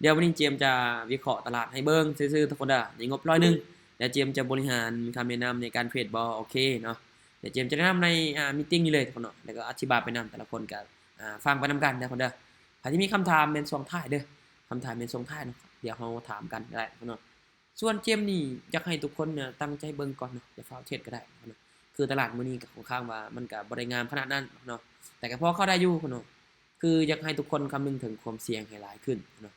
ດຽວມື້ນີ້ເຈມຈະວິເຄາະຕະຫຼາດໃຫ້ເບິ່ງຊື່ໆ ທຸກຄົນເດີ ໃນງົບຮ້ອຍໜຶ່ງ ແລ້ວເຈມຈະບໍລິຫານຄຳແນະນຳໃນການເທຣດບໍ່ ໂອເຄເນາະ. ແລ້ວເຈມຈະແນະນຳໃນ ອາ ມີດຕິງນີ້ເລີຍ ທຸກຄົນເນາະ ແລ້ວກໍອະທິບາຍໄປນຳ ແຕ່ລະຄົນກໍ ອາ ຟັງໄປນຳກັນເດີ ທຸກຄົນເດີ. ໃຜທີ່ມີຄຳຖາມແມ່ນຊ່ວງທ້າຍເດີ ຄຳຖາມແມ່ນຊ່ວງທ້າຍເນາະ ດຽວເຮົາຖາມກັນກໍໄດ້ ທຸກຄົນເນາະ. ສ່ວນເກມນີ້ຢາກໃຫ້ທຸກຄົນນະຕັ້ງໃຈເບິ່ງກ່ອນເນາະ ຢ່າຟ້າວເທຣດກໍໄດ້ເນາະ. ຄືຕະຫຼາດມື້ນີ້ກໍຄ່ອນຂ້າງວ່າມັນກໍບໍ່ໄດ້ງາມຂະໜາດນັ້ນເນາະ ແຕ່ກໍພໍເຂົ້າໄດ້ຢູ່ເນາະ. ຄືຢາກໃຫ້ທຸກຄົນຄຳນຶງເຖິງຄວາມສ່ຽງໃຫ້ຫຼາຍຂຶ້ນເນາະ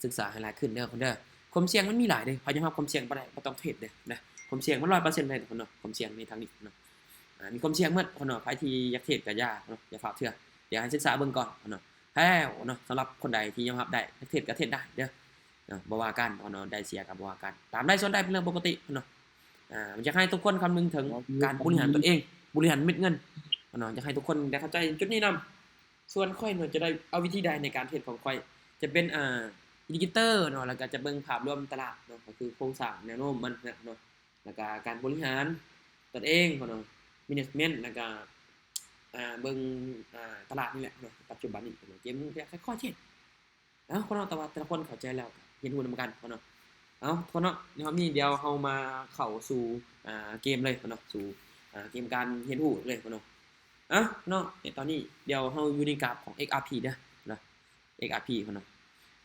ສຶກສາໃຫ້ຫຼາຍຂຶ້ນເດີຄົນເດີ. ຄວາມສ່ຽງມັນມີຫຼາຍເດ້ ໃຜຍອມຮັບຄວາມສ່ຽງບໍ່ໄດ້ ບໍ່ຕ້ອງເທຣດເດີນະ. ຄວາມສ່ຽງມັນຮ້ອຍເປີເຊັນເລີຍທຸກຄົນເນາະ ຄວາມສ່ຽງໃນທາງນີ້ເນາະ ອາ ມີຄວາມສ່ຽງໝົດເນາະ. ໃຜທີ່ຢາກເທຣດກໍຢ່າເນາະ ຢ່າຟ້າວເທຣດ ດຽວໃຫ້ສຶກສາເບິ່ງກ່ອນເນາະ. ແລ້ວເນາະ ສຳລັບຄົນໃດທີ່ຍອມຮັບໄດ້ ຢາກເທຣດກໍເທຣດໄດ້ເດີ ເນາະ ບໍ່ວ່າກັນເນາະ ໄດ້ເສຍກໍບໍ່ວ່າກັນ ຕາມໄດ້ສ່ວນໄດ້ເປັນເລື່ອງປົກກະຕິເນາະ. ອາ ຢາກໃຫ້ທຸກຄົນຄຳນຶງເຖິງການບໍລິຫານຕົນເອງ ບໍລິຫານເມັດເງິນເນາະ. ຢາກໃຫ້ທຸກຄົນໄດ້ເຂົ້າໃຈຈຸດນີ້ນຳ. ສ່ວນຂ້ອຍເນາະ ຈະໄດ້ເອົາວິທີໃດໃນການເທຣດຂອງຂ້ອຍ ຈະເປັນ ອາ ອິນດິເຄເຕີເນາະ ແລ້ວກໍຈະເບິ່ງພາບລວມຕະຫຼາດເນາະ ກໍຄືໂຄງສ້າງແນວໂນ້ມມັນເນາະ ແລ້ວກໍການບໍລິຫານຕົນເອງເນາະ ແມເນຈເມັນ ແລ້ວກໍ ອາ ເບິ່ງ ອາ ຕະຫຼາດນີ້ແຫຼະເນາະ. ປັດຈຸບັນນີ້ເນາະ ເກມນີ້ກໍຄ່ອຍໆເທຣດ ເອົາ ຄົນເນາະ ແຕ່ວ່າແຕ່ລະຄົນເຂົ້າໃຈແລ້ວກໍຮຽນຮູ້ນຳກັນເນາະ. ເອົາ ຄົນເນາະ ໃນຮອບນີ້ດຽວເຮົາມາເຂົ້າສູ່ ອາ ເກມເລີຍເນາະ ສູ່ ອາ ເກມການຮຽນຮູ້ເລີຍເນາະ. ເອົາ ເນາະ ໃນຕອນນີ້ດຽວເຮົາຢູ່ໃນກາບຂອງ ເອັກອາພີ ເດີເນາະ ເອັກອາພີ ເນາະ.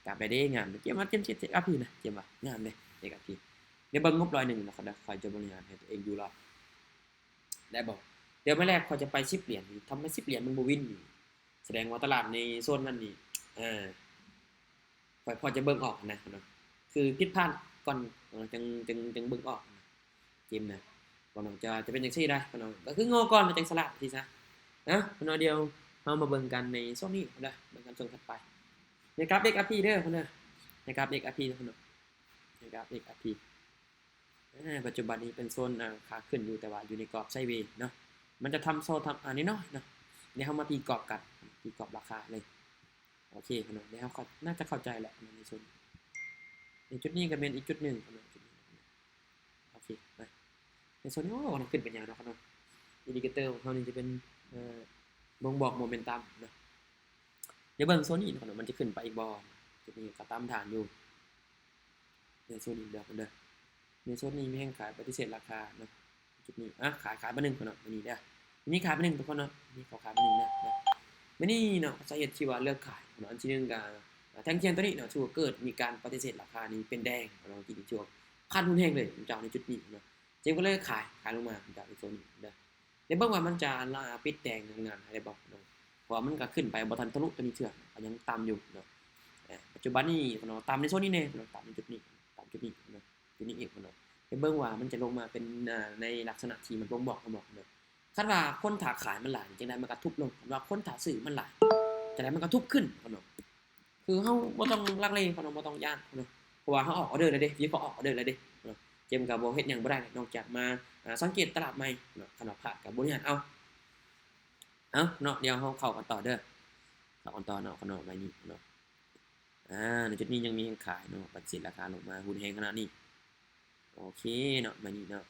ກາບໄດ້ເດ້ ງາມເດ້ ເກມວ່າເກມເຈັດ ເອັກອາພີ ນະ ເກມວ່າງາມເດ້ ເອັກອາພີ. ດຽວເບິ່ງງົບຮ້ອຍໜຶ່ງເນາະ ຂ້ອຍຈະບໍລິຫານໃຫ້ຕົວເອງຢູ່ລອດ ໄດ້ບໍ່? ດຽວມື້ແລກຂ້ອຍຈະໄປສິບຫຼຽນ ທຳໄມສິບຫຼຽນມັນບໍ່ວິນນີ້ ສະແດງວ່າຕະຫຼາດໃນໂຊນນັ້ນນີ້ ເອີ ຂ້ອຍພໍຈະເບິ່ງອອກນະເນາະ ຄືຜິດພາດກ່ອນເນາະ ຈັ່ງ ຈັ່ງ ຈັ່ງເບິ່ງອອກນະ ເກມນະ ວ່າມັນຈະ ຈະເປັນຈັ່ງຊີ້ໄດ໋ເນາະ. ກໍຄືງໍກ່ອນແລ້ວຈັ່ງສະຫຼາດຊີ້ຊະນະເນາະ. ດຽວເຮົາມາເບິ່ງກັນໃນຊ່ວງນີ້ເນາະ ເບິ່ງກັນຊ່ວງຖັດໄປ ໃນກາບ ເອັກອາພີ ເດີເນາະ ໃນກາບ ເອັກອາພີ ເນາະ ໃນກາບ ເອັກອາພີ. ອາ ປັດຈຸບັນນີ້ເປັນໂຊນ ອາ ຂາຂຶ້ນຢູ່ ແຕ່ວ່າຢູ່ໃນກອບໄຊເວເນາະ ມັນຈະທຳໂຊນ ທຳ ອາ ນ້ອຍໆເນາະ. ດຽວເຮົາມາຕີກອບກັນ ຕີກອບລາຄາເລີຍ ໂອເຄເນາະ. ດຽວເຮົາໜ້າຈະເຂົ້າໃຈແຫຼະເນາະ ໃນໂຊນ ໃນຈຸດນີ້ກໍແມ່ນອີກຈຸດໜຶ່ງເນາະ ຈຸດນີ້ ໂອເຄ ມາ ໃນໂຊນນີ້ ໂອ້ ມັນຂຶ້ນໄປຍາວເນາະ ເນາະ. ອິນດິເຄເຕີຂອງເຮົານີ້ຈະເປັນ ເອີ ບົ່ງບອກໂມເມັນຕັມເນາະ. ດຽວເບິ່ງໂຊນນີ້ເນາະ ມັນຈະຂຶ້ນໄປອີກບໍ່ ຈຸດນີ້ກໍຕາມຖານຢູ່. ໃນໂຊນນີ້ເດີ ເດີ ໃນໂຊນນີ້ມີແຮງຂາຍປະຕິເສດລາຄາເນາະ ຈຸດນີ້ ອາ ຂາຍ ຂາຍບາດໜຶ່ງເນາະ ມື້ນີ້ເດີ ມີຂາຍບາດໜຶ່ງທຸກຄົນເນາະ ມີເຂົາຂາຍບາດໜຶ່ງເດີ ເດີ. ມື້ນີ້ເນາະ ສາເຫດທີ່ວ່າເລືອກຂາຍເນາະ ອັນທີໜຶ່ງກໍ ອາ ແທ່ງທຽນຕົວນີ້ເນາະ ຖືວ່າເກີດມີການປະຕິເສດລາຄານີ້ເປັນແດງເນາະ ທີ່ຖືວ່າຂາດຮຸນແຮງເລີຍ ເຈົ້າ ໃນຈຸດນີ້ເນາະ. ເຈມກໍເລີຍຂາຍ ຂາຍລົງມາ ເຈົ້າ ໃນໂຊນນີ້ເດີ. ດຽວເບິ່ງວ່າມັນຈະລາ ປິດແດງງາມໆໃຫ້ໄດ້ບໍ່ເນາະ ເພາະວ່າມັນກໍຂຶ້ນໄປບໍ່ທັນທະລຸຕົວນີ້ເທື່ອ ກໍຍັງຕ່ຳຢູ່ເນາະ. ເອີ ປັດຈຸບັນນີ້ເນາະ ຕ່ຳໃນໂຊນນີ້ແນ່ເນາະ ຕ່ຳໃນຈຸດນີ້ ຕ່ຳຈຸດນີ້ເນາະ ຈຸດນີ້ອີກເນາະ. ດຽວເບິ່ງວ່າມັນຈະລົງມາເປັນ ອາ ໃນລັກສະນະທີ່ມັນບົ່ງບອກເຮົາບໍ່ເນາະ. ຄັນວ່າຄົນຖ້າຂາຍມັນຫຼາຍ ຈັ່ງໃດມັນກໍທຸບລົງ ຄັນວ່າຄົນຖ້າຊື້ມັນຫຼາຍ ຈັ່ງໃດມັນກໍທຸບຂຶ້ນເນາະ. ຄືເຮົາບໍ່ຕ້ອງລັງເລເນາະ ບໍ່ຕ້ອງຢ້ານເນາະ ເພາະວ່າເຮົາອອກອໍເດີແລ້ວເດ້ ເຮົາອອກອໍເດີແລ້ວເດ້ເນາະ. ເຈມກໍບໍ່ເຮັດຫຍັງບໍ່ໄດ້ນອກຈາກມາ ອາ ສັງເກດຕະຫຼາດໃໝ່ເນາະ ຄັນວ່າພາດກໍບໍລິຫານເອົາ ເອົາເນາະ. ດຽວເຮົາເຂົ້າກັນຕໍ່ເດີ ເຂົ້າກັນຕໍ່ເນາະ ເຂົ້າເນາະ ໃບນີ້ເນາະ. ອາ ໃນຈຸດນີ້ຍັງມີແຮງຂາຍເນາະ ປະຕິເສດລາຄາລົງມາຮຸນແຮງຂະໜາດນີ້ ໂອເຄເນາະ. ໃບນີ້ເນາະ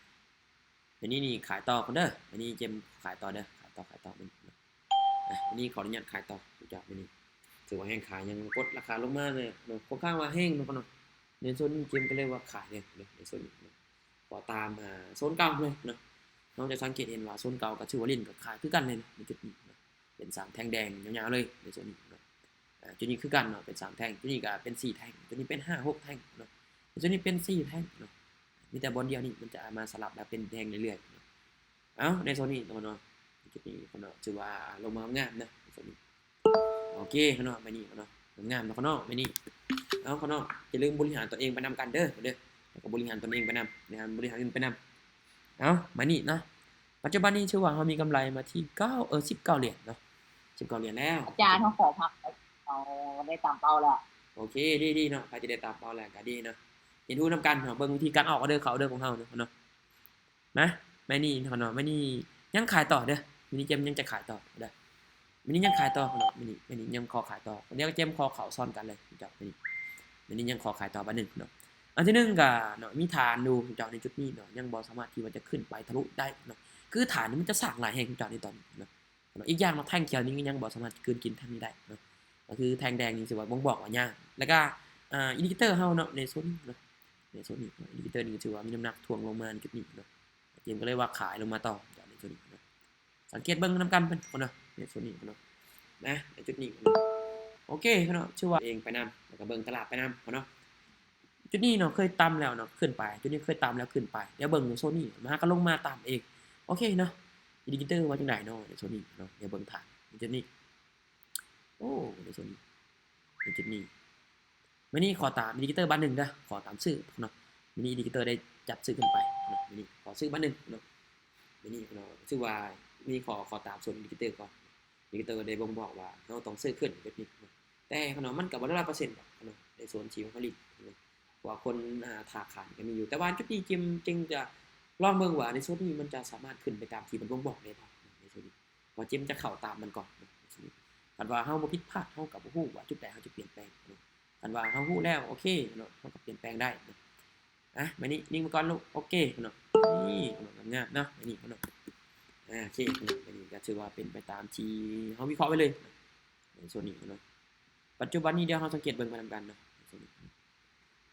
ໃບນີ້ນີ້ຂາຍຕໍ່ກ່ອນເດີ ໃບນີ້ເຈມຂາຍຕໍ່ເດີ ຂາຍຕໍ່ ຂາຍຕໍ່ ໃບນີ້ເນາະ. ອາ ມື້ນີ້ຂໍອະນຸຍາດຂາຍຕໍ່ ຈາກມື້ນີ້ຖືວ່າແຮງຂາຍຍັງກົດລາຄາລົງມາເລີຍເນາະ ຄ່ອນຂ້າງວ່າແຮງເນາະ ເນາະ. ໃນໂຊນນີ້ເກມກໍເລີຍວ່າຂາຍເລີຍເນາະ ໃນໂຊນນີ້ເນາະ ກໍຕາມ ອາ ໂຊນເກົ່າເລີຍເນາະ. ເຮົາຈະສັງເກດເຫັນວ່າໂຊນເກົ່າກໍຖືວ່າຫຼິ້ນກໍຂາຍຄືກັນເລີຍເນາະ ໃນຈຸດນີ້ເນາະ ເປັນສາມແທ່ງແດງຍາວໆເລີຍໃນໂຊນນີ້ເນາະ. ອາ ຈຸດນີ້ຄືກັນເນາະ ເປັນສາມແທ່ງ ຈຸດນີ້ກໍເປັນສີ່ແທ່ງ ຈຸດນີ້ເປັນຫ້າຫົກແທ່ງເນາະ ຈຸດນີ້ເປັນສີ່ແທ່ງເນາະ. ມີແຕ່ບ່ອນດຽວນີ້ມັນຈະມາສະຫຼັບແລ້ວເປັນແທ່ງເລື້ອຍໆເນາະ. ເອົ້າ ໃນໂຊນນີ້ເນາະ ຈຸດນີ້ເນາະ ຖືວ່າລົງມາງາມນະ ໃນໂຊນນີ້ ໂອເຄເນາະ. ໃບນີ້ເນາະ ງາມເນາະ ເນາະ ໃບນີ້. ເອົາເນາະ ຢ່າລືມບໍລິຫານຕົນເອງໄປນຳກັນເດີ ເດີ ແລ້ວກໍບໍລິຫານຕົນເອງໄປນຳ ບໍລິຫານອື່ນໄປນຳ. ເອົາ ໃບນີ້ເນາະ ປັດຈຸບັນນີ້ຖືວ່າເຮົາມີກຳໄລມາທີ່ເກົ້າ ເອີ ສິບເກົ້າຫຼຽນເນາະ ສິບເກົ້າຫຼຽນແລ້ວ. ອາຈານ ເຮົາຂໍພັກ ເຮົາໄດ້ຕາມເປົ້າແລ້ວ. ໂອເຄ ດີໆເນາະ ໃຜທີ່ໄດ້ຕາມເປົ້າແລ້ວກໍດີເນາະ. ຮຽນຮູ້ນຳກັນເນາະ ເບິ່ງວິທີການອອກອໍເດີເຂົ້າເດີຂອງເຮົາເນາະ. ມາ ໄມ້ນີ້ເນາະ ໄມ້ນີ້ຍັງຂາຍຕໍ່ເດີ ມື້ນີ້ເຈມຍັງຈະຂາຍຕໍ່ເດີ ມື້ນີ້ຍັງຂາຍຕໍ່ເນາະ ມື້ນີ້ ມື້ນີ້ຍັງຂໍຂາຍຕໍ່ ດຽວເຈມຂໍເຂົ້າຊ້ອນກັນເລີຍເຈົ້າ. ມື້ນີ້ ມື້ນີ້ຍັງຂໍຂາຍຕໍ່ບາດໜຶ່ງເນາະ. ອັນທີໜຶ່ງກໍເນາະ ມີຖານຢູ່ເຈົ້າ ໃນຈຸດນີ້ເນາະ ຍັງບໍ່ສາມາດທີ່ວ່າຈະຂຶ້ນໄປທະລຸໄດ້ເນາະ ຄືຖານນີ້ມັນຈະສ້າງຫຼາຍແຮງເຈົ້າ ໃນຕອນນີ້ເນາະ. ເນາະ ອີກຢ່າງເນາະ ແທ່ງຂຽວນີ້ກໍຍັງບໍ່ສາມາດກືນກິນແທ່ງນີ້ໄດ້ເນາະ ກໍຄືແທ່ງແດງນີ້ຖືວ່າບົ່ງບອກວ່າຍາກ ແລ້ວກໍ ອ່າ ອິນດິເຄເຕີເຮົາເນາະ ໃນໂຊນນີ້ເນາະ ໃນໂຊນນີ້ເນາະ ອິນດິເຄເຕີນີ້ກໍຖືວ່າມີນ້ຳໜັກຖ່ວງລົງມານິດໜຶ່ງເນາະ ເຈມກໍເລີຍວ່າຂາຍລົງມາຕໍ່ເນາະ ໃນໂຊນນີ້ເນາະ ສັງເກດເບິ່ງນຳກັນເພິ່ນເນາະ ໃນໂຊນນີ້ເນາະ ນະ ໃນຈຸດນີ້ເນາະ ໂອເຄເນາະ ຖືວ່າເອງໄປນຳ ແລ້ວກໍເບິ່ງຕະຫຼາດໄປນຳເນາະ ຈຸດນີ້ເນາະ ເຄີຍຕ່ຳແລ້ວເນາະ ຂຶ້ນໄປ ຈຸດນີ້ເຄີຍຕ່ຳແລ້ວຂຶ້ນໄປ ດຽວເບິ່ງໂຊນນີ້ ມາກໍລົງມາຕ່ຳເອງ ໂອເຄເນາະ ອິນດິເຄເຕີວ່າຈັ່ງໃດເນາະ ໃນໂຊນນີ້ເນາະ ດຽວເບິ່ງຖານໃນຈຸດນີ້ ໂອ້ ໃນໂຊນນີ້ ໃນຈຸດນີ້ ມື້ນີ້ຂໍຕາມອິນດິເຄເຕີບາດໜຶ່ງເດີ ຂໍຕາມຊື້ເນາະ ມື້ນີ້ອິນດິເຄເຕີໄດ້ຈັດຊື້ຂຶ້ນໄປເນາະ ມື້ນີ້ຂໍຊື້ບາດໜຶ່ງເນາະ ມື້ນີ້ເນາະ ຖືວ່າມື້ນີ້ຂໍ ຂໍຕາມໂຊນອິນດິເຄເຕີກ່ອນ ອິນດິເຄເຕີໄດ້ບົ່ງບອກວ່າເຮົາຕ້ອງຊື້ຂຶ້ນແບບນີ້ເນາະ ແຕ່ເນາະ ມັນກໍບໍ່ໄດ້ຮ້ອຍເປີເຊັນດອກເນາະ ໃນໂຊນທີ່ເຮົາຫຼິ້ນເນາະ ເພາະວ່າຄົນ ອ່າ ຖ້າຂາຍກໍມີຢູ່ ແຕ່ວ່າຈຸດນີ້ເຈມ ເຈມຈະລອງເບິ່ງວ່າໃນໂຊນນີ້ມັນຈະສາມາດຂຶ້ນໄປຕາມທີ່ມັນບົ່ງບອກໄດ້ບໍ່ເນາະ ໃນໂຊນນີ້ ວ່າເຈມຈະເຂົ້າຕາມມັນກ່ອນເນາະ ຄັນວ່າເຮົາບໍ່ຜິດພາດ ເຮົາກໍບໍ່ຮູ້ວ່າຈຸດໃດເຮົາຈະປ່ຽນແປງເນາະ ຄັນວ່າເຮົາຮູ້ແລ້ວ ໂອເຄເນາະ ເຮົາກໍປ່ຽນແປງໄດ້ເນາະ ອ່ະ ບາດນີ້ນິ່ງມາກ່ອນລູກ ໂອເຄເນາະ ນີ້ເນາະ ງາມໆເນາະ ບາດນີ້ເນາະ ອ່າ ໂອເຄເນາະ ບາດນີ້ກໍຖືວ່າເປັນໄປຕາມທີ່ເຮົາວິເຄາະໄວ້ເລີຍເນາະ ໃນໂຊນນີ້ເນາະ ປັດຈຸບັນນີ້ດຽວເຮົາສັງເກດເບິ່ງໄປນຳກັນເນາະ ໃນໂຊນນີ້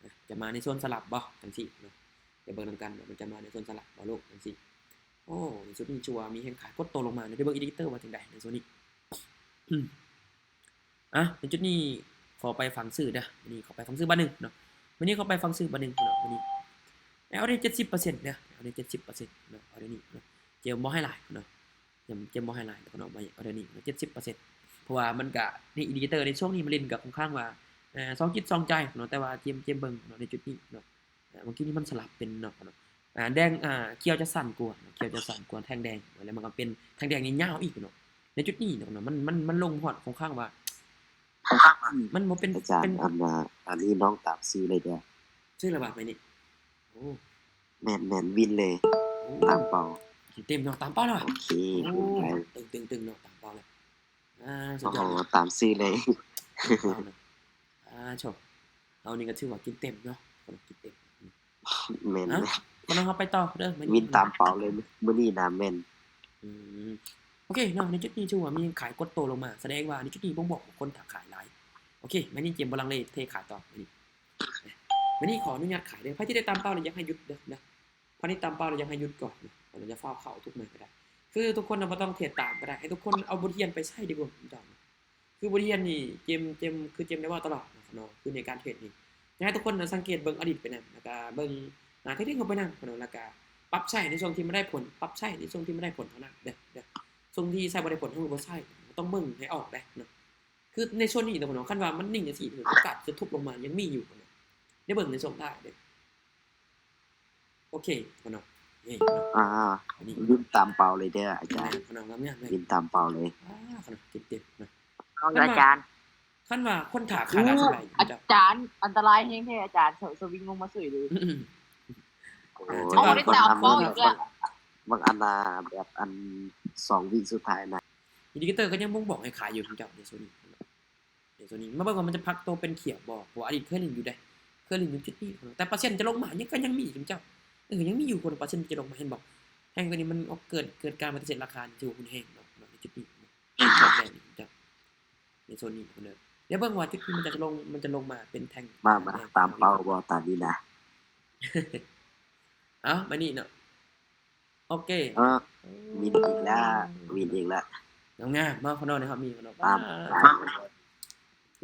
ອ່ະ ຈະມາໃນໂຊນສະຫຼັບບໍ່ ຈັ່ງຊີ້ເນາະ ດຽວເບິ່ງນຳກັນວ່າມັນຈະມາໃນໂຊນສະຫຼັບບໍ່ລູກ ຈັ່ງຊີ້ ໂອ້ ໃນຈຸດນີ້ຖືວ່າມີແຮງຂາຍກົດໂຕລົງມາເນາະ ດຽວເບິ່ງອິນດິເຄເຕີວ່າຈັ່ງໃດໃນໂຊນນີ້ ອືມ ອ່ະ ໃນຈຸດນີ້ຂໍໄປຟັງຊື່ເດີ ມື້ນີ້ຂໍໄປຟັງຊື່ບາດໜຶ່ງເນາະ ມື້ນີ້ຂໍໄປຟັງຊື່ບາດໜຶ່ງເນາະ ມື້ນີ້ ເອົາໄດ້ເຈັດສິບເປີເຊັນເດີ ເອົາໄດ້ເຈັດສິບເປີເຊັນເນາະ ເອົາໄດ້ນີ້ເນາະ ເຈມບໍ່ໃຫ້ຫຼາຍເນາະ ເຈມ ເອົາໄດ້ນີ້ເນາະ ເຈັດສິບເປີເຊັນ ເພາະວ່າມັນກະ ໃນອິນດິເຄເຕີໃນຊ່ວງນີ້ມາຫຼິ້ນກະຄ່ອນຂ້າງວ່າ ເອີ ສອງຈິດສອງໃຈເນາະ ແຕ່ວ່າເຈມ ເຈມເບິ່ງເນາະ ໃນຈຸດນີ້ເນາະ ເມື່ອກີ້ນີ້ມັນສະຫຼັບເປັນເນາະ ອ່າ ແດງ ອ່າ ຂຽວຈະສັ້ນກວ່າ ຂຽວຈະສັ້ນກວ່າແທ່ງແດງ ແລ້ວມັນກໍເປັນແທ່ງແດງຍາວໆອີກເນາະ ໃນຈຸດນີ້ເນາະ ມັນ ມັນ ມັນລົງຮອດຄ່ອນຂ້າງວ່າ ມັນບໍ່ເປັນ ອາຈານ ເປັນ ອັນນ່າ ອັນນີ້ນ້ອງຕາມຊື້ເລີຍເດີ ຊື້ແລ້ວບໍ່ ໄປນີ້ ໂອ້ ແມ່ນໆ ວິນເລີຍ ໂອ້ ຕາມເປົ້າ ເຕັມເນາະ ຕາມເປົ້າແລ້ວ ໂອເຄ ຂຶ້ນໄປ ຕຶງໆໆເນາະ ຕາມເປົ້າແລ້ວ ອ່າ ສຸດຍອດ ໂອ້ ຕາມຊື້ເລີຍ ຕາມເປົ້າເນາະ ອ່າ ໂຊ ເຮົານີ້ກໍຖືວ່າກິນເຕັມເນາະ ກິນເຕັມ ແມ່ນ ເອົາ ເຮົາໄປຕໍ່ເດີ ມື້ນີ້ ວິນຕາມເປົ້າເລີຍ ມື້ນີ້ນະ ແມ່ນ ອືມ ໂອເຄເນາະ ໃນຈຸດນີ້ຖືວ່າມີຂາຍກົດໂຕລົງມາ ສະແດງວ່າໃນຈຸດນີ້ບົ່ງບອກວ່າຄົນຖ້າຂາຍຫຼາຍ ໂອເຄ ມື້ນີ້ເຈມບໍ່ລັງເລເທຂາຍຕໍ່ ມື້ນີ້ ມື້ນີ້ຂໍອະນຸຍາດຂາຍເດີ ໃຜທີ່ໄດ້ຕາມເປົ້າແລ້ວຢາກໃຫ້ຢຸດເດີນະ ໃຜທີ່ຕາມເປົ້າແລ້ວຢາກໃຫ້ຢຸດກ່ອນນະ ບໍ່ຕ້ອງ ຢ່າຟ້າວເຂົ້າທຸກມື້ກໍໄດ້ ຄືທຸກຄົນນະ ບໍ່ຕ້ອງເທຕາມກໍໄດ້ ໃຫ້ທຸກຄົນເອົາບົດຮຽນໄປໃຊ້ດີກວ່າເນາະ ຄືບົດຮຽນນີ້ ເຈມ ເຈມ ຄືເຈມໄດ້ເວົ້າຕະຫຼອດເນາະ ຄືໃນການເທຣດນີ້ ຢາກໃຫ້ທຸກຄົນນະ ສັງເກດເບິ່ງອະດີດໄປນຳ ແລ້ວກະເບິ່ງ ອ່າ ເທກນິກເຮົາໄປນຳເນາະ ແລ້ວກະປັບໃຊ້ໃນຊ່ວງທີ່ມັນໄດ້ຜົນ ປັບໃຊ້ໃນຊ່ວງທີ່ມັນໄດ້ຜົນເທົ່ານັ້ນເດີ ເດີ ຊ່ວງທີ່ໃຊ້ບໍ່ໄດ້ຜົນເຮົາກໍບໍ່ໃຊ້ ເຮົາຕ້ອງເບິ່ງໃຫ້ອອກເດ້ເນາະ ຄືໃນຊ່ວງນີ້ເນາະ ຄັນວ່າມັນນິ່ງຈັ່ງຊີ້ ໂອກາດຈະທຸບລົງມາຍັງມີຢູ່ເນາະ ໄດ້ເບິ່ງໃນຊ່ວງທ້າຍເດ້ ໂອເຄ ຂະນ້ອຍ ນີ້ ອ່າ ອັນນີ້ ວິນຕາມເປົ້າເລີຍເດີອາຈານ ຂະນ້ອຍ ງາມໆເລີຍ ວິນຕາມເປົ້າເລີຍ ອ່າ ຂະນ້ອຍ ເຕັມໆ ເອົາ ຄັນວ່າ ອາຈານ ຄັນວ່າຄົນຖ້າຂາຍຫຼາຍສ່ວນຫຼາຍ ອາຈານ ອັນຕະລາຍແຮງແທ້ອາຈານ ສະ ສະວິງລົງມາເສີຍເລີຍ ອືມ ໂອ້ ເອົາ ໄດ້ຕາມເປົ້າອີກແລ້ວ ບາງອັນນະ ແບບອັນ ສອງວິສຸດທ້າຍນະ ອິນດິເຄເຕີກໍຍັງບົ່ງບອກໃຫ້ຂາຍຢູ່ ເຈົ້າ ໃນໂຊນນີ້ ໃນໂຊນນີ້ ມາເບິ່ງວ່າມັນຈະພັກໂຕເປັນຂຽວບໍ່ ເພາະວ່າອະດີດເຄີຍຫຼິ້ນຢູ່ເດ້ ເຄີຍຫຼິ້ນຢູ່ຈຸດນີ້ ແຕ່ເປີເຊັນຈະລົງມາຍັງ ກໍຍັງມີຢູ່ເຈົ້າ ເອີ ຍັງມີຢູ່ຄົນເປີເຊັນຈະລົງມາ ເຫັນບໍ່ ແທ່ງໂຕນີ້ມັນອອກເກີດ ເກີດການປະຕິເສດລາຄາ ຖືວ່າຮຸນແຮງເນາະ ໃນຈຸດນີ້ ເຈົ້າ ໃນໂຊນນີ້ເດີ ດຽວເບິ່ງວ່າຈຸດນີ້ມັນຈະລົງ ມັນຈະລົງມາເປັນແທ່ງ ມາ ມາ ຕາມເປົ້າບໍ່ຕາມນີ້ນະ ເອົ້າ ມານີ້ເນາະ ໂອເຄ ເອີ ວິນອີກແລ້ວ ວິນອີກແລ້ວ ງາມໆ ເນາະ ຂະນ້ອຍ ເຮົາມີຂະນ້ອຍ ຕາມ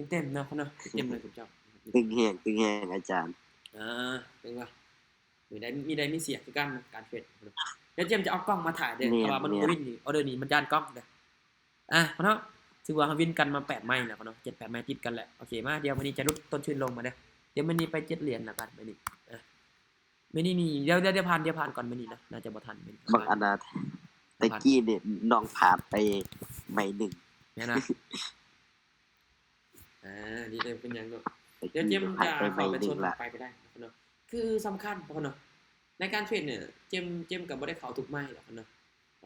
ເຕັມເນາະ ຂະນ້ອຍ ເຕັມເລີຍ ເຈົ້າ ຕຶງແຮງ ຕຶງແຮງ ອາຈານ ເອີ ເປັນວ່າ ມີໄດ້ ມີໄດ້ມີເສຍຄືກັນ ການເທຣດ ດຽວເຈມຈະເອົາກ້ອງມາຖ່າຍເດີ ແມ່ນ ເພາະວ່າມັນບໍ່ວິນນີ້ ອໍເດີນີ້ມັນຢ້ານກ້ອງເດີ ອ່ະ ຂະນ້ອຍ ຖືວ່າເຮົາວິນກັນມາແປດໄມ້ແລ້ວ ຂະນ້ອຍ ເຈັດແປດໄມ້ຕິດກັນແຫຼະ ໂອເຄ ມາ ດຽວມື້ນີ້ຈະຫຼຸດຕົ້ນທຶນລົງມາເດີ ດຽວມື້ນີ້ໄປເຈັດຫຼຽນແລ້ວກັນ ມື້ນີ້ ອ່ະ ມື້ນີ້ນີ້ ດຽວ ດຽວ ດຽວຜ່ານ ດຽວຜ່ານກ່ອນມື້ນີ້ນະ ໜ້າຈະບໍ່ທັນມື້ນີ້ ບັກອັນນະ ແຕ່ກີ້ນີ້ນ້ອງພາດໄປໄມ້ໜຶ່ງ ແມ່ນນະ ອ່າ ນີ້ເປັນຫຍັງເນາະ ດຽວເຈມຈະເຂົ້າໄປໂຊນຖັດໄປກໍໄດ້ເນາະ ຄືສຳຄັນເນາະ ໃນການເທຣດນີ້ ເຈມ ເຈມກໍບໍ່ໄດ້ເຂົ້າທຸກໄມ້ດອກເນາະ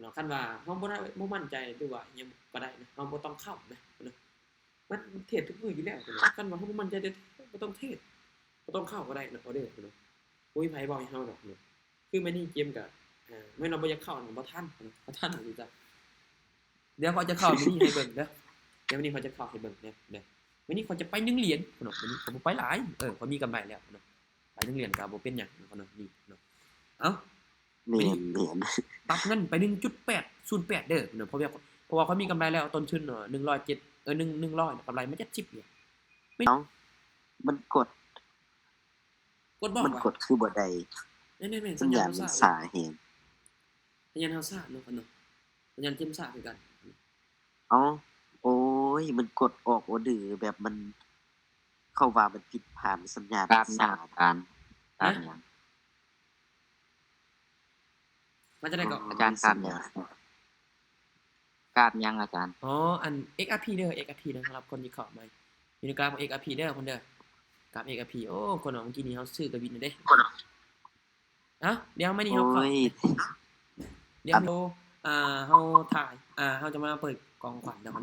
ເນາະ ຄັນວ່າເຮົາບໍ່ໄດ້ ບໍ່ໝັ້ນໃຈ ຫຼືວ່າຫຍັງກໍໄດ້ນະ ເຮົາບໍ່ຕ້ອງເຂົ້ານະ ມັນເທຣດທຸກມື້ຢູ່ແລ້ວ ຄັນວ່າເຮົາບໍ່ໝັ້ນໃຈແທ້ໆ ບໍ່ຕ້ອງເທຣດ ບໍ່ຕ້ອງເຂົ້າກໍໄດ້ນະ ອໍເດີ ບໍ່ມີໃຜເວົ້າໃຫ້ເຮົາດອກເນາະ ຄືມື້ນີ້ເຈມກໍ ເອີ ແມ່ນວ່າບໍ່ຢາກເຂົ້ານະ ບໍ່ທັນນະ ບໍ່ທັນນະ ດຽວຂ້ອຍຈະເຂົ້າມື້ນີ້ໃຫ້ເບິ່ງເດີ ດຽວມື້ນີ້ຂ້ອຍຈະເຂົ້າໃຫ້ເບິ່ງເດີ ເດີ ມື້ນີ້ຂ້ອຍຈະໄປໜຶ່ງຫຼຽນເນາະ, ມື້ນີ້ຂ້ອຍບໍ່ໄປຫຼາຍ ເອີ ຂ້ອຍມີກຳໄລແລ້ວເນາະ, ໄປໜຶ່ງຫຼຽນກໍບໍ່ເປັນຫຍັງເນາະ ນີ້ເນາະ. ເອົ້າ ແມ່ນໆ ປັບເງິນໄປໜຶ່ງຈຸດແປດສູນແປດເດີເນາະ, ເພາະວ່າ ເພາະວ່າຂ້ອຍມີກຳໄລແລ້ວ ຕົ້ນທຶນໜຶ່ງຮ້ອຍເຈັດ ເອີ ໜຶ່ງ ໜຶ່ງຮ້ອຍ ກຳໄລມາເຈັດສິບເນາະ. ເອົ້າ ມັນກົດ ກົດບໍ່ ມັນກົດຄືບໍ່ໄດ້? ແມ່ນໆ ສັນຍານມັນຊ້າແຮງ, ສັນຍານເຮົາຊ້າເນາະ ເນາະ ສັນຍານເຈມຊ້າຄືກັນ. ເອົ້າ ໂອ້ຍ ມັນກົດອອກອໍເດີ ແບບມັນ ເຂົາວ່າມັນຜິດຜ່ານສັນຍານ ກາບຫຍັງອາຈານ? ກາບຫຍັງ? ວ່າຈັ່ງໃດກໍ? ອາຈານ ກາບຫຍັງ? ກາບຫຍັງອາຈານ? ອໍ ອັນ ເອັກອາພີ ເດີ ເອັກອາພີ ນະ ສຳລັບຄົນທີ່ເຂົ້າໃໝ່ ຢູ່ໃນກາບ ເອັກອາພີ ເດີ ຄົນເດີ ກາບ ເອັກອາພີ. ໂອ້ ຄົນເນາະ ມື້ກີ້ນີ້ເຮົາຊື້ກະບິນແລ້ວເດ້. ເອົ້າ ດຽວມານີ້ເຮົາເຂົ້າ ໂອ້ຍ ດຽວ ອ່າ ເຮົາຖ່າຍ ອ່າ ເຮົາຈະມາເປີດກອງຂວັນເດີ ເຮ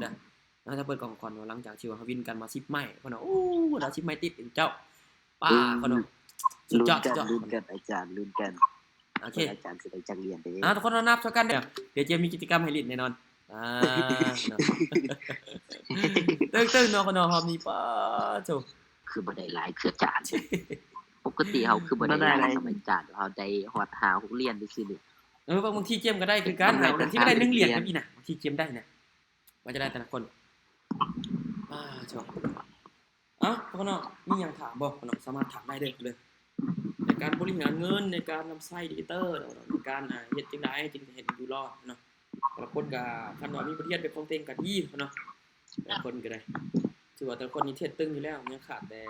ົາຈະເປີດກອງຂວັນ ຫຼັງຈາກທີ່ວ່າເຮົາວິນກັນມາສິບໄມ້ພຸ້ນນະ. ໂອ້ ໄດ້ສິບໄມ້ຕິດເຈົ້າ ປ້າ ເອີ ເນາະ ສຸດຍອດ ລຸ້ນກັນ ສຸດຍອດ ລຸ້ນກັນ ອາຈານ ລຸ້ນກັນ. ໂອເຄ ອາຈານຊິໄດ້ຈັກຫຼຽນເດ້. ອ່າ ທຸກຄົນເນາະ ນັບຊ່ວຍກັນເດີ ດຽວເຈມມີກິດຈະກຳໃຫ້ຫຼິ້ນແນ່ນອນ. ອ່າ ເນາະ ຕຶ້ງໆ ເນາະ ເນາະ ຮອບນີ້ ປ້າໂທ້ ຄືບໍ່ໄດ້ຫຼາຍຄືອາຈານ. ປົກກະຕິເຮົາຄືບໍ່ໄດ້ຫຼາຍ ບໍ່ໄດ້ຫຼາຍ ສະໄໝຈານ ເຮົາໄດ້ຮອດຫ້າຫົກຫຼຽນຊື່ໆ. ເອີ ບາງ ບາງທີເຈມກໍໄດ້ຄືກັນ ບາງທີກໍໄດ້ໜຶ່ງຫຼຽນກໍມີນະ ບາງທີເຈມໄດ້ນະ. ວ່າຈະໄດ້ແຕ່ລະຄົນ ອ່າ ໂທ້. ເອົ້າ ພວກເນາະ ມີຫຍັງຖາມບໍ່ເນາະ? ສາມາດຖາມໄດ້ເດີ ໃນການບໍລິຫານເງິນ ໃນການນຳໃຊ້ດິຈິຕອລເນາະ ໃນການ ອ່າ ເຮັດຈັ່ງໃດຈຶ່ງຈະເຮັດໃຫ້ຢູ່ລອດເນາະ. ແຕ່ລະຄົນກໍ ຄັນວ່າມີບົດຮຽນເປັນຂອງຕົວເອງກໍດີເນາະ, ແຕ່ລະຄົນກໍໄດ້ ຖືວ່າແຕ່ລະຄົນນີ້ເທດຕຶງຢູ່ແລ້ວ ຍັງຂາດແຕ່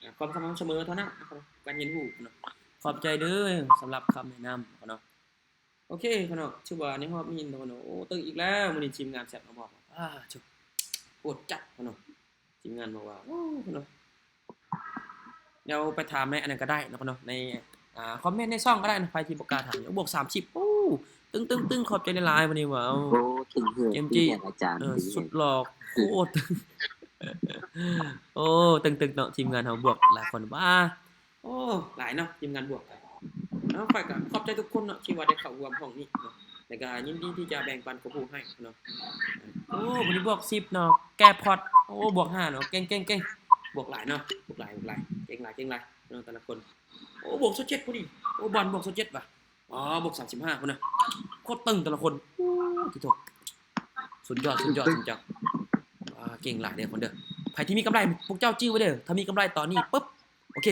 ອ່າ ຄວາມສະໝ່ຳສະເໝີເທົ່ານັ້ນເນາະ ການຮຽນຮູ້ເນາະ. ຂອບໃຈເດີສຳລັບຄຳແນະນຳເນາະ. ໂອເຄເນາະ ຖືວ່າໃນຮອບນີ້ເນາະ ໂອ້ ຕຶກອີກແລ້ວ ມື້ນີ້ທີມງານແຊັດມາບອກ ອ້າ ໂຄດຈັດເນາະ. ທີມງານບອກວ່າ ໂອ້ ເນາະ ດຽວໄປຖາມໃນອັນນັ້ນກໍໄດ້ເນາະ ໃນ ອ່າ ຄອມເມັນໃນຊ່ອງກໍໄດ້ເນາະ ໃຜທີ່ບໍ່ກ້າຖາມ. ໂອ້ ບວກສາມສິບ ໂອ້ ຕຶງໆໆ ຂອບໃຈຫຼາຍໆ ມື້ນີ້ວ່າ ໂອ້ ເກມຈີ ອາຈານ ເອີ ສຸດຫຼໍ່ໂຄດ ໂອ້ ຕຶງໆ ເນາະ ທີມງານເຮົາບວກຫຼາຍຄົນວ່າ ໂອ້ ຫຼາຍເນາະ ທີມງານບວກກັນເນາະ. ຂ້ອຍກໍຂອບໃຈທຸກຄົນເນາະ ທີ່ວ່າໄດ້ເຂົ້າຮ່ວມຫ້ອງນີ້ເນາະ ແລ້ວກໍຍິນດີທີ່ຈະແບ່ງປັນຄວາມຮູ້ໃຫ້ເນາະ. ໂອ້ ມື້ນີ້ບວກສິບເນາະ ແກະພອດ ໂອ້ ບວກຫ້າເນາະ ເກັ່ງໆໆ ບວກຫຼາຍເນາະ ບວກຫຼາຍ ບວກຫຼາຍ ເກັ່ງຫຼາຍ ເກັ່ງຫຼາຍເນາະ ແຕ່ລະຄົນ. ໂອ້ ບວກຊາວເຈັດພໍດີ ໂອ້ ບອນບວກຊາວເຈັດວ່ະ ອໍ ບວກສາມສິບຫ້າພຸ້ນນະ ໂຄດຕຶງແຕ່ລະຄົນ. ໂອ້ ຕິໂທ ສຸດຍອດ ສຸດຍອດ ສຸດຍອດ ອ່າ ເກັ່ງຫຼາຍເດີຄົນເດີ. ໃຜທີ່ມີກຳໄລ ພວກເຈົ້າຈື່ໄວ້ເດີ ຖ້າມີກຳໄລຕອນນີ້ປຶບ ໂອເຄ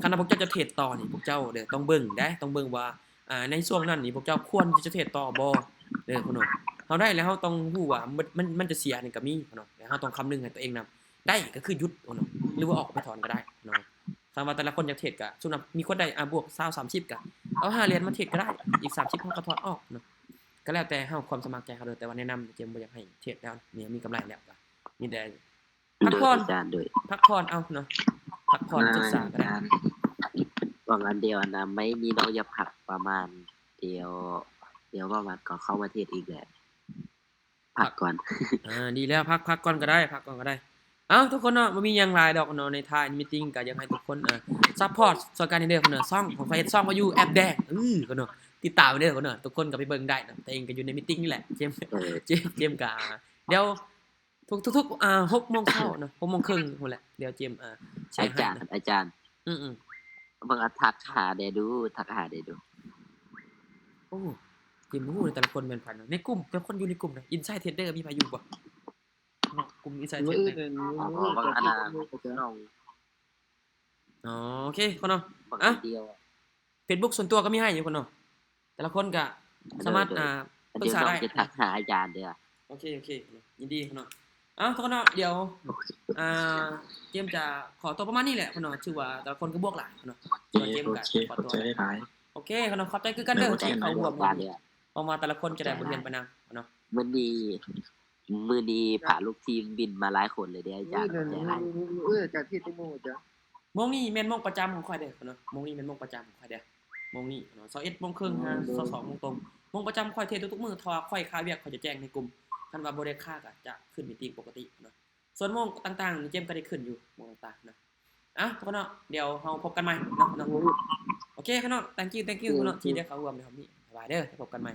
ຄັນວ່າພວກເຈົ້າຈະເທຣດຕໍ່ນີ້ ພວກເຈົ້າເດີຕ້ອງເບິ່ງເດ້ ຕ້ອງເບິ່ງວ່າ ອ່າ ໃນຊ່ວງນັ້ນນີ້ພວກເຈົ້າຄວນທີ່ຈະເທຣດຕໍ່ບໍ່ເດີພຸ້ນເນາະ. ເຮົາໄດ້ແລ້ວເຮົາຕ້ອງຮູ້ວ່າມັນ ມັນ ມັນຈະເສຍນີ້ກໍມີເນາະ ແລະເຮົາຕ້ອງຄຳນຶງໃຫ້ຕົວເອງນຳ ໄດ້ກໍຄືຢຸດພຸ້ນເນາະ ຫຼືວ່າອອກໄປຖອນກໍໄດ້ເນາະ. ຄັນວ່າແຕ່ລະຄົນຢາກເທຣດກໍ ສົມມຸດມີຄົນໄດ້ ອ່າ ບວກຊາວ ສາມສິບ ກໍເອົາຫ້າຫຼຽນມາເທຣດກໍໄດ້ ອີກສາມສິບເຮົາກໍຖອນອອກເນາະ. ກໍແລ້ວແຕ່ເຮົາ ຄວາມສະໝັກໃຈເຮົາເດີ ແຕ່ວ່າແນະນຳ ເຈມບໍ່ຢາກໃຫ້ເທຣດແລ້ວ ມີ ມີກຳໄລແລ້ວ ກໍມີແຕ່ ໂດຍ ພັກຜ່ອນ ອາຈານ ໂດຍ ພັກຜ່ອນເອົາເນາະ ພັກຜ່ອນ ອ່າ ສຶກສາກໍໄດ້ ອາຈານ ວ່າງອັນດຽວອັນນະ ໄມ້ມີນ້ອງຢາກພັກປະມານ ດຽວ ດຽວປະມານກໍເຂົ້າມາເທດອີກແຫຼະ ພັກກ່ອນ ອ່າ ດີແລ້ວ ພັກ ພັກກ່ອນກໍໄດ້ ພັກກ່ອນກໍໄດ້. ເອົ້າ ທຸກຄົນເນາະ ບໍ່ມີຫຍັງຫຼາຍດອກເນາະ ໃນທ້າຍມີຕິງກໍຢາກໃຫ້ທຸກຄົນ ເອີ ຊັບພອດຊ່ອຍກັນເດີເນາະ ຊ່ອງຂອງຂ້ອຍເຮັດຊ່ອງວ່າຢູ່ແອັບແດງ ເອີ ເນາະ ຕິດຕາມເດີເນາະ ທຸກຄົນກໍໄປເບິ່ງໄດ້ເນາະ ແຕ່ເອງກໍຢູ່ໃນມີຕິງນີ້ແຫຼະ ເຈມ ເອີ ເຈມ ເຈມກໍ ດຽວ ທຸກ ທຸກໆ ອ່າ ຫົກໂມງເຊົ້າເນາະ ຫົກໂມງເຄິ່ງພຸ້ນແຫຼະ ດຽວເຈມ ອ່າ ແຊໃຫ້ ອາຈານ ອາຈານ ອືມໆ ເບິ່ງ ອາ ທັກຫາແດ່ດູ ທັກຫາແດ່ດູ. ໂອ້ ເຈມບໍ່ຮູ້ເລີຍ ແຕ່ລະຄົນແມ່ນໃຜເນາະ ໃນກຸ່ມ ແຕ່ຄົນຢູ່ໃນກຸ່ມນະ ອິນໄຊເທຣດເດີ ມີໃຜຢູ່ບໍ່ເນາະ ກຸ່ມອິນໄຊເທຣດເດີ ມື້ອື່ນ ອໍ ເບິ່ງອັນນະ ນ້ອງ ອໍ ໂອເຄ ຄົນເນາະ ບັກ ອ່ະ ດຽວ ເຟສບຸກສ່ວນຕົວກໍມີໃຫ້ຢູ່ຄົນເນາະ ແຕ່ລະຄົນກໍສາມາດ ໂດຍ ໂດຍ ອ່າ ປຶກສາໄດ້ ອັນດຽວນ້ອງຈະທັກຫາອາຈານເດີ. ໂອເຄ ໂອເຄ ຍິນດີເນາະ. ເອົ້າ ທຸກຄົນເນາະ ດຽວ ໂອເຄ ອ່າ ເຈມຈະຂໍຕົວປະມານນີ້ແຫຼະເນາະ ຖືວ່າແຕ່ລະຄົນກໍບວກຫຼາຍເນາະ ໂອເຄ ເຈມກໍຂໍຕົວ ໂອເຄ ຫຼາຍໆ ໂອເຄເນາະ ຂອບໃຈຄືກັນເດີ ໂອເຄ ທີ່ເຂົ້າຮ່ວມ ຫວັງວ່າແຕ່ລະຄົນຈະໄດ້ບົດຮຽນໄປນຳເນາະ. ມື້ນີ້ ມື້ນີ້ພາລູກທີມບິນມາຫຼາຍຄົນເລີຍເດ້ອາຈານ ເອີ ຂອບໃຈຫຼາຍ. ເອີ ອາຈານເທດຈັກໂມງອາຈານ? ໂມງນີ້ແມ່ນໂມງປະຈຳຂອງຂ້ອຍເດີເນາະ ໂມງນີ້ແມ່ນໂມງປະຈຳຂອງຂ້ອຍເດີ ໂມງນີ້ເນາະ ຊາວເອັດໂມງເຄິ່ງຫາຊາວສອງໂມງຕົງ ໂມງປະຈຳຂ້ອຍເທດທຸກໆມື້ ຖ້າວ່າຂ້ອຍຄາວຽກຂ້ອຍຈະແຈ້ງໃນກຸ່ມ ຄັນວ່າບໍ່ໄດ້ຄາກໍຈະຂຶ້ນມີຕິງປົກກະຕິເນາະ ສ່ວນໂມງຕ່າງໆນີ້ເຈມກໍໄດ້ຂຶ້ນຢູ່ໂມງຕ່າງໆເນາະ. ເອົ້າ ທຸກຄົນເນາະ ດຽວເຮົາພົບກັນໃໝ່ເນາະ ເນາະ ໂອເຄເນາະ thank you thank you ເນາະ ທີ່ໄດ້ເຂົ້າຮ່ວມໃນຮອບນີ້ ບາຍບາຍເດີ ພົບກັນໃໝ່.